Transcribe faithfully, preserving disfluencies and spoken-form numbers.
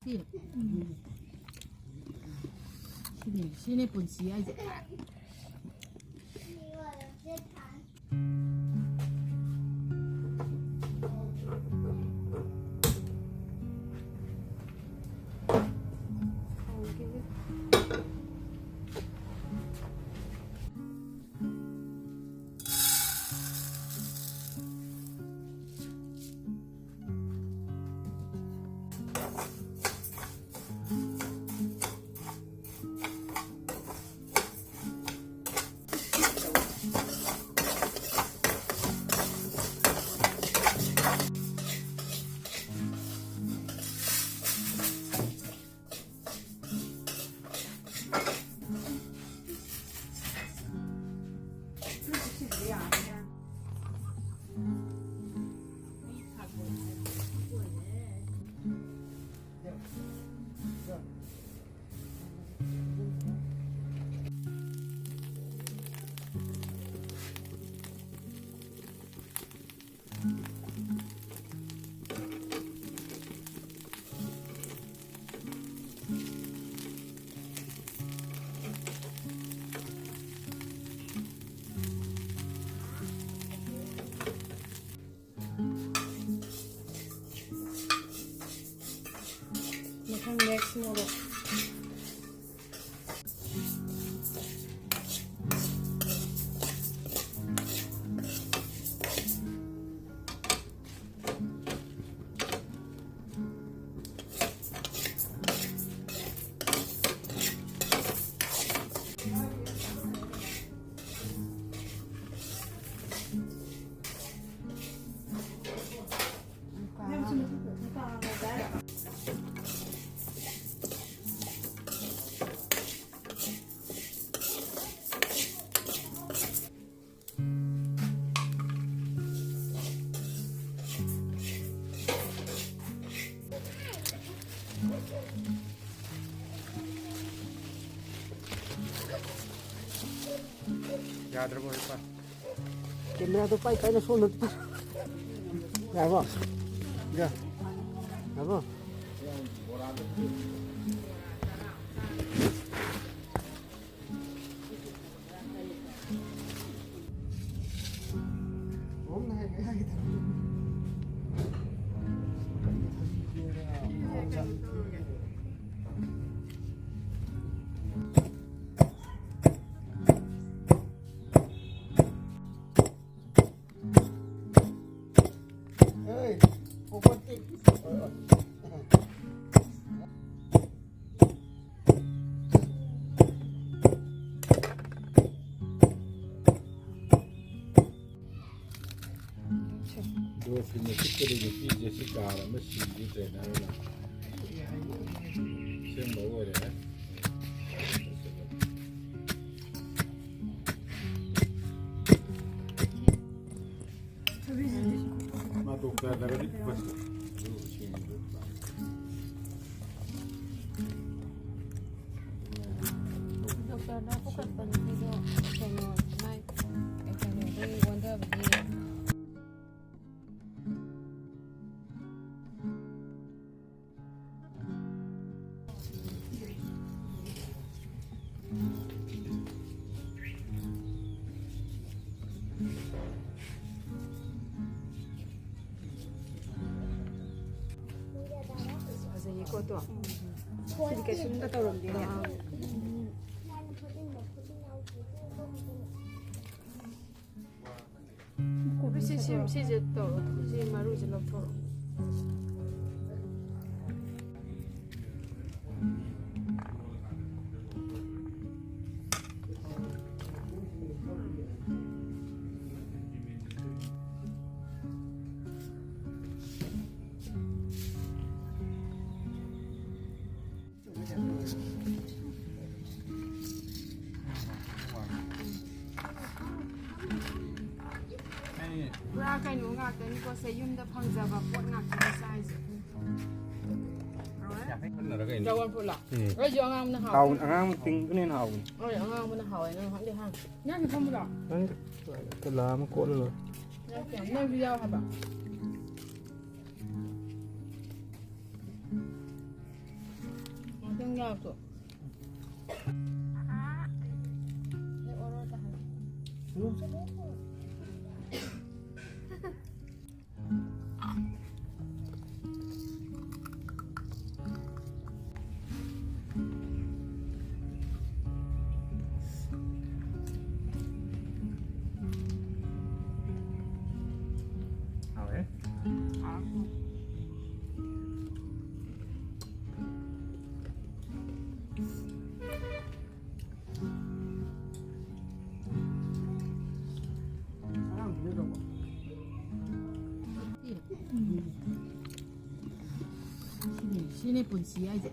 ꯁꯤꯅꯤ, ꯁꯤꯅꯤ ꯄꯨꯟꯁꯤ ꯍꯥꯏꯁꯦ꯫ ꯃꯊꯪ next ꯃꯣꯔꯣꯛ꯫ ꯌꯥꯗ꯭ꯔꯕꯣ ꯍꯦꯛꯄ? ꯀꯦꯃꯦꯔꯥꯗꯣ ꯄꯥꯏ ꯄꯥꯏꯅ ꯁꯣꯝꯗ ꯄꯥꯏ꯫ ꯌꯥꯔꯕꯣ? ꯌꯥ꯫ ꯌꯥꯔꯕꯣ? ꯗꯣꯐꯤꯟꯅ ꯆꯤꯛꯄꯗꯒꯤ ꯅꯨꯄꯤꯁꯦ ꯁꯤ ꯀꯥꯔ ꯑꯃ ꯁꯤꯒꯦ ꯇ꯭ꯔꯦꯅꯔꯅ꯫ ꯑꯁꯦꯡꯕ ꯑꯣꯏꯔꯦ꯫ ꯃꯥ ꯗꯣꯛꯇꯔꯗꯒꯗꯤ ꯄꯨꯈꯠꯁꯤ꯫ ꯑꯗꯨ ꯁꯤꯒꯤꯗꯣ ꯗꯣꯛꯇꯔꯅ ꯄꯨꯈꯠꯄ ꯅꯨꯄꯤꯗꯣ ꯀꯩꯅꯣ, ꯃꯥꯏ ꯀꯩꯅꯣꯗꯒꯤ ꯑꯣꯟꯊꯕꯒꯤ꯫ ꯐꯖꯩꯌꯦꯀꯣ ꯑꯗꯣ꯫ ꯁꯤꯗꯤ ꯀꯩꯁꯨꯝꯇ ꯇꯧꯔꯝꯗꯦꯅꯦ꯫ ꯁꯤ, ꯁꯤ, ꯁꯤꯁꯦ ꯇꯧꯔꯣ꯫ ꯁꯤ ꯃꯔꯨꯁꯦ ꯂꯧꯊꯣꯛꯑꯣ꯫ ꯄꯨꯔꯥ ꯀꯩꯅꯣ ꯉꯥꯛꯇꯅꯤꯀꯣ ꯁꯦ, ꯌꯨꯝꯗ ꯐꯪꯖꯕ ꯄꯣꯠ ꯉꯥꯛꯇꯅꯤ ꯆꯥꯏꯁꯦ꯫ ꯍꯥꯎꯋꯦ? ꯀꯟꯅꯔ ꯀꯩꯅꯣ? ꯗ꯭ꯔꯥꯒꯣꯟ ꯐ꯭ꯔꯨꯠꯂꯣ? ꯎꯝ꯫ ꯑꯩꯗꯤ ꯑꯉꯥꯡꯕꯅ ꯍꯥꯎꯋꯦ꯫ ꯍꯥꯎꯕꯅꯦ, ꯑꯉꯥꯡꯕ ꯄꯤꯡꯗꯨꯅ ꯍꯦꯟꯅ ꯍꯥꯎꯕꯅꯦ꯫ ꯍꯣꯏ, ꯑꯉꯥꯡꯕꯅ ꯍꯥꯎꯋꯦ, ꯅꯪ ꯈꯪꯗꯦ ꯍꯥ? ꯅꯪꯁꯨ ꯐꯝꯃꯨꯔꯣ? ꯅꯪ ꯂꯥ ꯑꯃ ꯀꯣꯠꯂ ꯂꯣꯏꯔꯦ꯫ ꯅꯪꯁꯨ ꯌꯥꯎ ꯍꯥꯏꯕ? ꯉꯥꯛꯇꯣ꯫ ꯍꯥꯎꯋꯦ꯫ ꯁꯤꯅꯤ, ꯁꯤꯅꯤ ꯄꯨꯟꯁꯤ ꯍꯥꯏꯁꯦ꯫